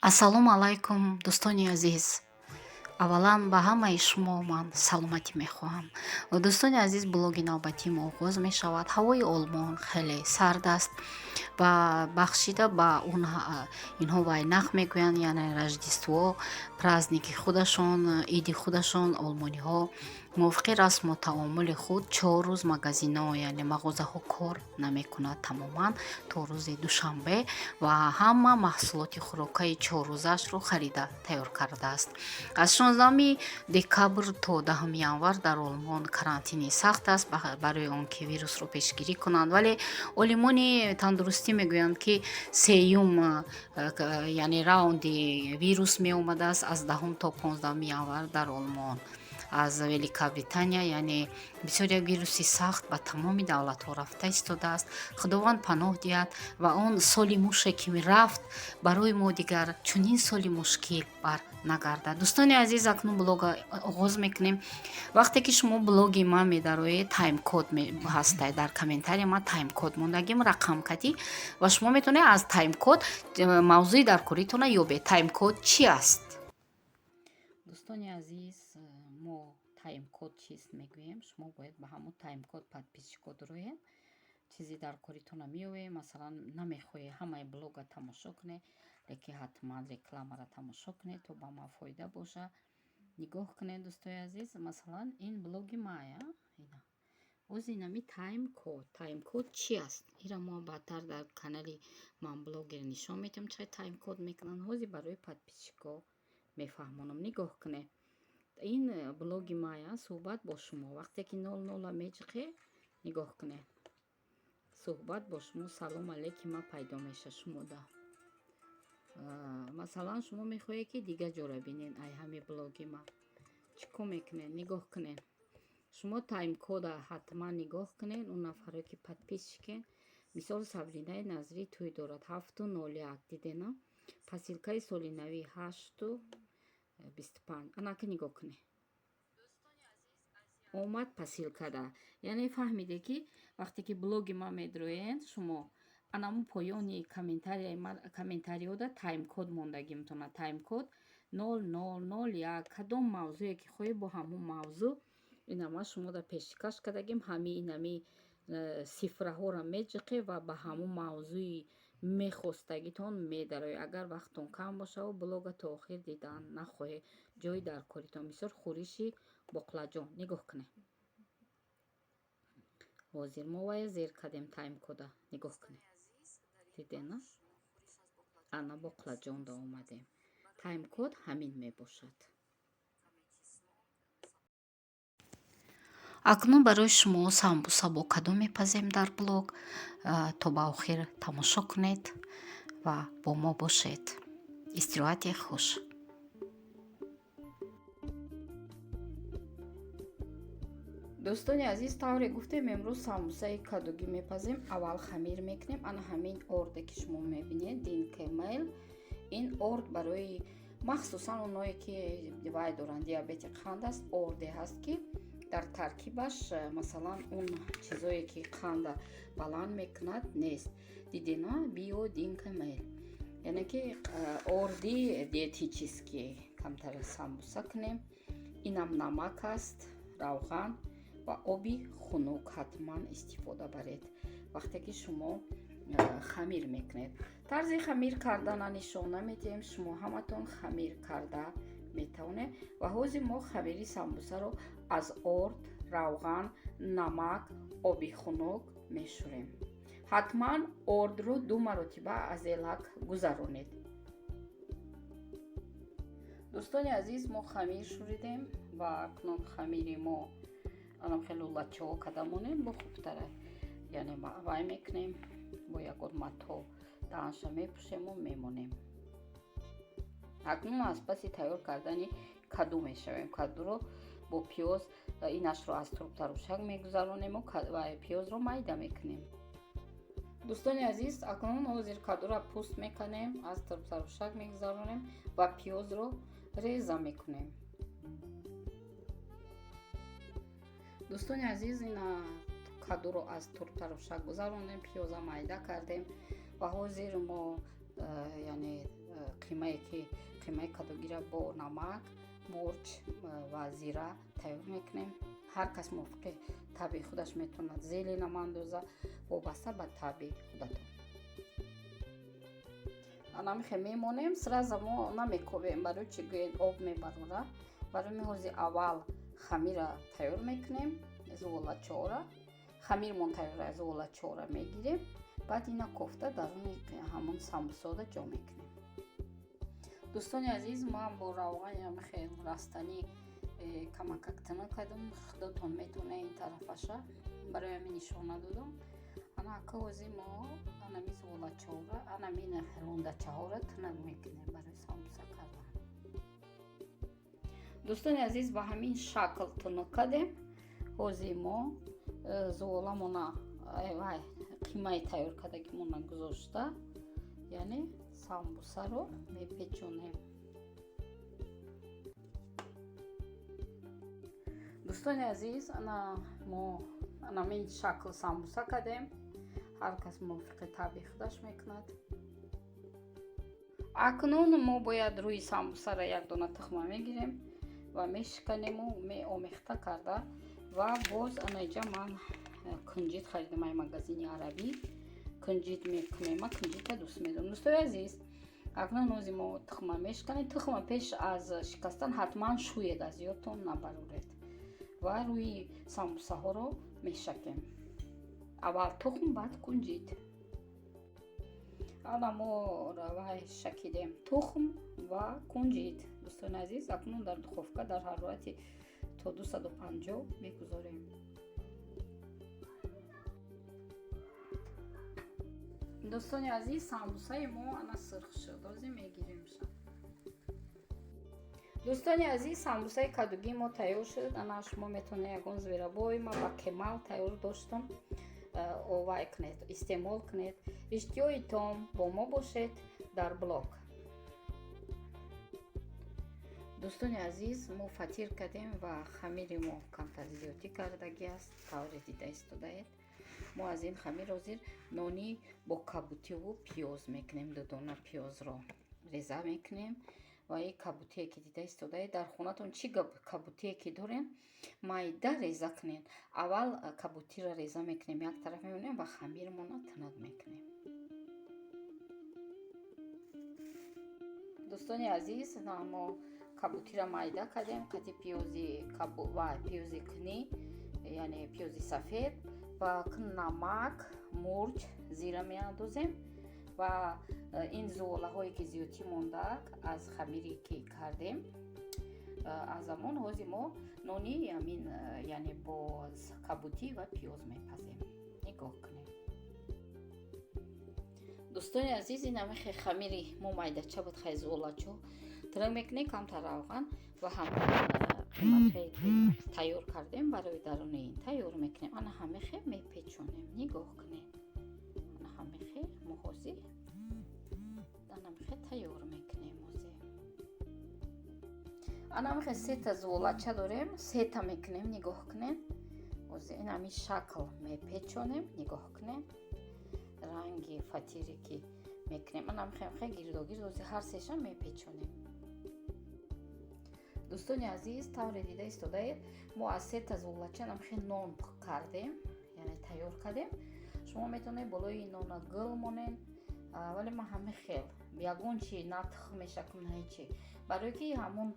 Ассалому алайкум, дӯстони азиз. Аввалан ба ҳамаи шумо ман саломатӣ мехоҳам. Дӯстони азиз, блоги навбатии мо оғоз мешавад. Ҳавои Олмон хеле сард аст ва бахшида ба он инҳо Weihnacht мегӯянд, яъне Рождество, праздники худашон, иди худашон. Олмониҳо мувофиқи расму таомули худ 4 рӯз магазино, яъне мағозаҳо кор намекунад тамоман то рӯзи душанбе ва ҳама маҳсулоти хӯрокаи 4 рӯзаашро харида тайёр кардааст. Аз 16 декабр то 10 январ дар Олмон карантини сахт аст барои он ки вирусро пешгирӣ кунанд, вале олимони тандурустӣ мегӯянд, ки сеюм, яъне раунди вирус меомадааст аз 10 то 15 январ дар Олмон аз Великобритания, яъне бисёр як вируси сахт ба тамоми давлатҳо рафта истодааст. Худованд паноҳ диҳад ва он соли муше ки рафт, барои мо дигар чунин соли мушкил бар нагардад. Дӯстони азиз, акнун блога оғоз мекунем. Вақте ки шумо блоги ман медароед, таймкод ҳастай дар комментария, ман таймкод мондагим рақамкатӣ ва шумо метавонед аз таймкод мавзӯи даркоритона ёбед. Таймкод чи аст? Дӯстони азиз, мо таймкод чист мегӯем. Шумо бояд ба ҳамон таймкод подписчико дуроед, чизи даркоритона меёбед. Масалан, намехоҳед ҳамаи блога тамошо кунед, лекин ҳатман рекламаро тамошо кунед, то ба ман фоида бошад. Нигоҳ кунед, дӯстои азиз, масалан, ин блоги мая. Боз инами таймкод. Таймкод чи аст? Ира мо баъдтар дар канали ман блогер нишон медиҳам, чӣ таймкод мекунанд. Ҳозир барои подписчико мефаҳмонам. Нигоҳ кунед, ин блоги мая, суҳбат бо шумо. Вақте ки нол нола меҷиқе, нигоҳ кунед, суҳбат бо шумо, салом алейкум ма пайдо меша шумода. Масалан, шумо мехоҳед, ки дигар ҷора бинед ай ҳами блоги ма, чӣ кор мекунед? Нигоҳ кунед, шумо таймкода ҳатман нигоҳ кунед. Он нафаре ки подписчикен, мисол, Сабринаи Назрӣ тӯй дорад 7:01, дидена, посылкаи соли навӣ 8:25. Анака, нигоҳ кунед, омад посылкада. Яъне фаҳмиде, ки вақте ки блоги ман медроед, шумо анамун поёни комментариёда таймкод мондагӣ метавонад. Таймкод 0001. Кадом мавзӯе ки хоҳед, бо ҳамун мавзӯъ инама шумода пешкаш кардагим. Ҳами инами цифраҳоро меҷиқе ва ба ҳамун мавзӯи мехостагитон медароед. Агар вақтон кам бошаву блога то охир дидан нахоҳед, ҷои даркоритон, мисол, хӯриши боқлаҷон, нигоҳ кунед, ҳозир мо вая зер кардем таймкода. Нигоҳ кунед, дидена, ана боқлаҷонда омадем. Таймкод ҳамин мебошад. Акнун барои шумо самбуса бо каду мепазем дар блог. То ба охир тамошо кунед ва бо мо бошед. Истироҳати хуш. Дӯстони азиз, тавре гуфтем, имрӯз самбусаи кадугӣ мепазем. Аввал хамир мекунем. Ана ҳамин орде ки шумо мебинед, Dinkelmehl, ин орд барои махсусан оное ки вай доранд, диабети қанд аст. Орде ҳаст, ки дар таркибаш, масалан, он чизое ки қанда баланд мекунад, нест. Дидена, Bio Dinkelmehl, яъне ки орди диетический. Камтар самбуса кунем. Инам намак аст, равған ва оби хунук ҳатман истифода баред, вақте ки шумо хамир мекунед. Тарзи хамир кардана нишон намедиҳем, шумо ҳаматон хамир карда метавонед. Ва ҳозир мо хамири самбусаро аз орд, равған, намак, оби хунук мешӯрем. Ҳатман ордро ду маротиба аз элак гузаронед. Дӯстони азиз, мо хамир шӯридем ва акнун хамири мо анам хеле лачаҳо карда монем, бо хубтара, яъне вай мекунем, бо ягон матоъ даҳанша мепӯшему мемонем. Акнун аз паси тайёр кардани каду мешавем. Кадуро бо пиёз, инашро аз трубтарушак мегузаронему ва пиёзро майда мекунем. Дӯстони азиз, акнун ҳозир кадура пӯст мекунем, аз трубтарушак мегузаронем ва пиёзро реза мекунем. Дӯстони азиз, ина кадуро аз турбтарушак гузарондем, пиёза майда кардем ва ҳозир мо, яъне, Қимае ки қимаи кадугира бо намак, мурч ва зира тайёр мекунем. Ҳар кас мувофиқи табъи худаш метавонад зеленам андоза, вобаста ба табъи худатон. Анамихе мемонем, сразу мо намекобем. Барои чӣ гӯед? Об мебарора. Барои ми ҳози аввал хамира тайёр мекунем, зуволачора. Хамирмон тайёр, зуволачора мегирем, баъд ина кофта даруни ҳамон самбусода ҷо мекунем. Дӯстони азиз, ман бо равғани ҳамихел растанӣ камакак тинук кардам. Худотон метавонед ин тарафаша, барои ҳамин нишон надодам. Ана ака, ҳози мо анами зуволачора, анамин рундачаҳоро тинук мекунем барои самбуса кардан. Дӯстони азиз, ба ҳамин шакл тунук кардем. Ҳозир мо зуволамона, вай, қимаи тайёр кардагимона гузошта, яъне самбусаро мепечонем. Дӯстони азиз, ана мо анамин шакл самбуса кардем. Ҳар кас мувофиқи табъи худаш мекунад. Акнун мо бояд рӯи самбусаро як дона тухма мегирем ва мешиканему меомехта карда. Ва боз анаиҷа ман кунҷит харидам ай магазини арабӣ, кунҷит мекунем. Ман кунҷита дӯст медорам. Дӯстои азиз, акнун ҳози мо тухма мешиканем. Тухма пеш аз шикастан ҳатман шӯед, аз ёдтон набароред. Ва рӯи самбусаҳоро мешакем. Аввал тухм, баъд кунҷит. Ана мо вай шакидем, тухм ва кунҷит. Дӯстони азиз, акнун дар духовка дар ҳарорати то 250 мегузорем. Дӯстони азиз, самбусаи мо ана сирх шуд, ҳозир мегиремша. Дӯстони азиз, самбусаи кадугии мо тайёр шуд. Ана шумо метавонед ягон зверобой, ма ба кемал тайёр доштам, овай кунед, истеъмол кунед. Иштиҳои том бо мо бошед дар блог. Дӯстони азиз, мо фатир кардем ва хамири мо камтар зиёдтӣ кардагӣ аст, тавре дида истодаед. Мо аз ин хамир ҳозир нони бо кабутиву пиёз мекунем. Ду дона пиёзро реза мекунем ва ин кабутие ки дида истодаед, дар хонатон чӣ кабутие ки дорем, майда реза кунед. Аввал кабутиро реза мекунем, як тараф мемонем ва хамирмона тунук мекунем. Дӯстони азиз, мо кабутиро майда кардем қати пиёзи ва пиёзи кунӣ, яъне пиёзи сафед, ва намак, мурч, зира меандозем. Ва ин зуволаҳое ки зиёдтӣ мондаак аз хамире ки кардем, аз амон ҳозир мо нони ҳамин, яъне бо кабутӣ ва пиёз мепазем. Нигоҳ кунем. Дӯстони азиз, ин ҳамихе хамири мо майдача буд, хай зуволачо тирак мекунем, камтар равған ва ҳам қиматҳое ки тайёр кардем барои даруни ин тайёр мекунем. Ана ҳамихе мепечонем, нигоҳ кунем. Ана ҳамихе мо ҳозир анамихе тайёр мекунем. Ҳозир анамихе сета зуволача дорем, сета мекунем, нигоҳ кунем. Ҳозир ин ҳамин шакл мепечонем, нигоҳ кунем, ранги фатире ки мекунем, анамихе гирдогирд ҳозир ҳар сеша мепечонем. Дӯстони азиз, тавре дида истодаед, мо аз сета зуволача анамихе нон кардем, яъне тайёр кардем. Шумо метавонед болои нона гул монед, вале ман ҳамин хел ягон чи на тухм мешакам, на ҳечи, барое ки ҳамон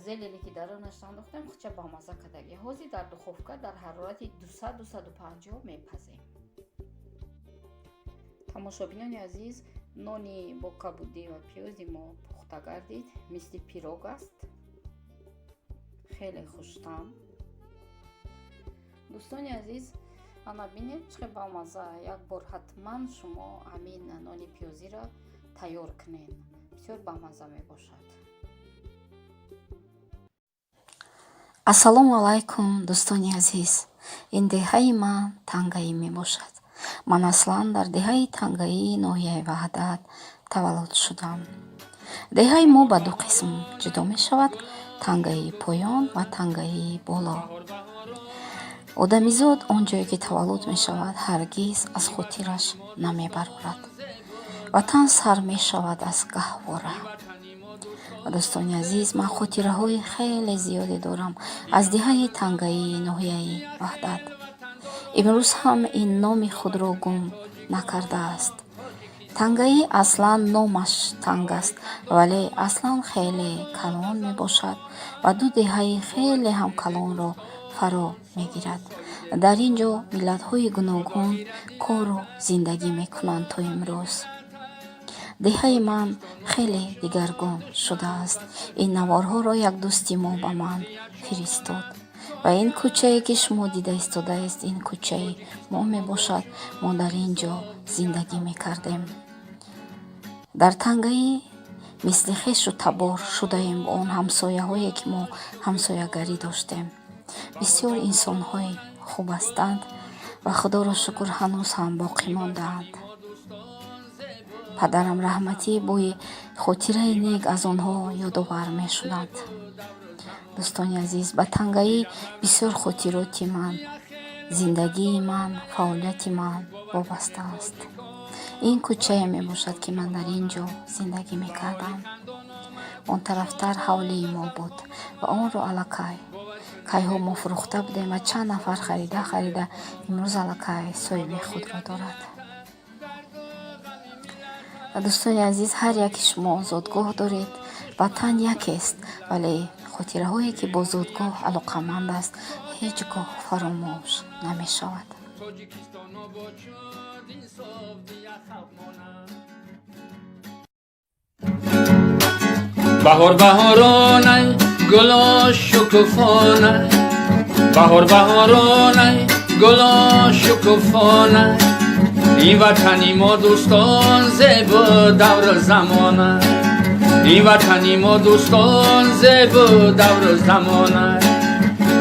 зелене ки дарунаш андохтем, худша бамаза кардагӣ. Ҳозир дар духовка дар ҳарорати 200-250 мепазем. Тамошобинони азиз, нони бо кабудӣ ва пиёзи мо пухта гардид, мисли пирог аст, хеле хуштаъм. Дӯстони азиз, ана бинед, чӣ хел бамаза. Як бор ҳатман шумо ҳамин нони пиёзиро тайёр кунед, бисёр бамаза мебошад. Ассалому алайкум, дӯстони азиз. Ин деҳаи ман Тангаӣ мебошад. Ман аслан дар деҳаи Тангаии ноҳияи Ваҳдат таваллуд шудам. Деҳаи мо ба ду қисм ҷудо мешавад: Тангаии поён ва Тангаии боло. Одамизод он ҷое ки таваллуд мешавад, ҳаргиз аз хотираш намебарорад. Ватан сар мешавад аз гаҳвора. Ва, дӯстони азиз, ман хотираҳои хеле зиёде дорам аз деҳаи Тангаии ноҳияи Ваҳдат. Имрӯз ҳам ин номи худро гум накардааст. Тангаӣ аслан номаш танг аст, вале аслан хеле калон мебошад ва ду деҳаи хеле ҳам калонро фаро мегирад. Дар ин ҷо миллатҳои гуногун кору зиндагӣ мекунанд то имрӯз. Деҳаи ман хеле дигаргун шудааст. Ин наворҳоро як дӯсти мо ба ман фиристод. Ва ин кӯчае, ки шумо дида истодаест, ин кӯчаи мо мебошад. Мо дар ин ҷо зиндагӣ мекардем. Дар Тангаӣ мисли хешу табор шудаем бо он ҳамсояҳое, ки мо ҳамсоягарӣ доштем. Бисёр инсонҳои хуб ҳастанд ва, Худоро шукр, ҳанӯз ҳам боқӣ мондаанд. Падарам раҳматӣ бӯи хотираи нек аз онҳо ёдовар мешуданд. Дӯстони азиз, ба Тангаӣ бисёр хотироти ман, зиндагии ман, фаъолияти ман вобаста аст. Ин кӯчае мебошад, ки ман дар ин ҷо зиндагӣ мекардам. Он тарафтар ҳавлии мо буд ва онро аллакай кайҳо мо фурӯхта будем ва чанд нафар харида харида имрӯз аллакай соҳиби худро дорад. Ва, дӯстони азиз, ҳар яке шумо зодгоҳ доред. Ватан якест, вале хотираҳое, ки бо зодгоҳ алоқаманд аст, ҳеҷ гоҳ фаромӯш намешавад. Тоҷикистон обод шуд, инсоф дия халқ монад. Баҳор баҳоронай, гуло шукуфонай, баҳор баҳоронай, гуло шукуфонай. Ин ватани мо, дӯстон, зебо давру замона. Ин ватани мо, дӯстон, зебо давру замона.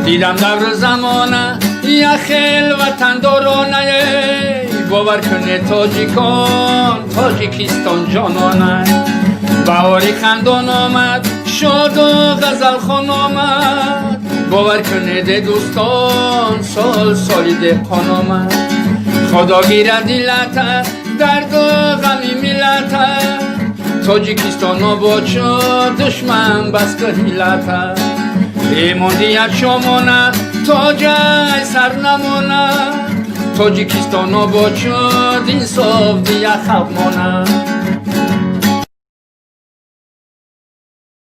Дидам давру замона як хел ватандоронае. Бовар кунед, тоҷикон, Тоҷикистон ҷонона. Баҳори хандон омад, шоду ғазалхон омад. Бовар кунед, дӯстон, сол соли деҳқон омад. Худо гирад дилата, дарду ғами миллата. Тоҷикистон обод шуд, душман бас ку ҳилата. Эмондият шомона, тоҷай сар намона. Тоҷикистон обод шуд, инсоф дия халқ монад.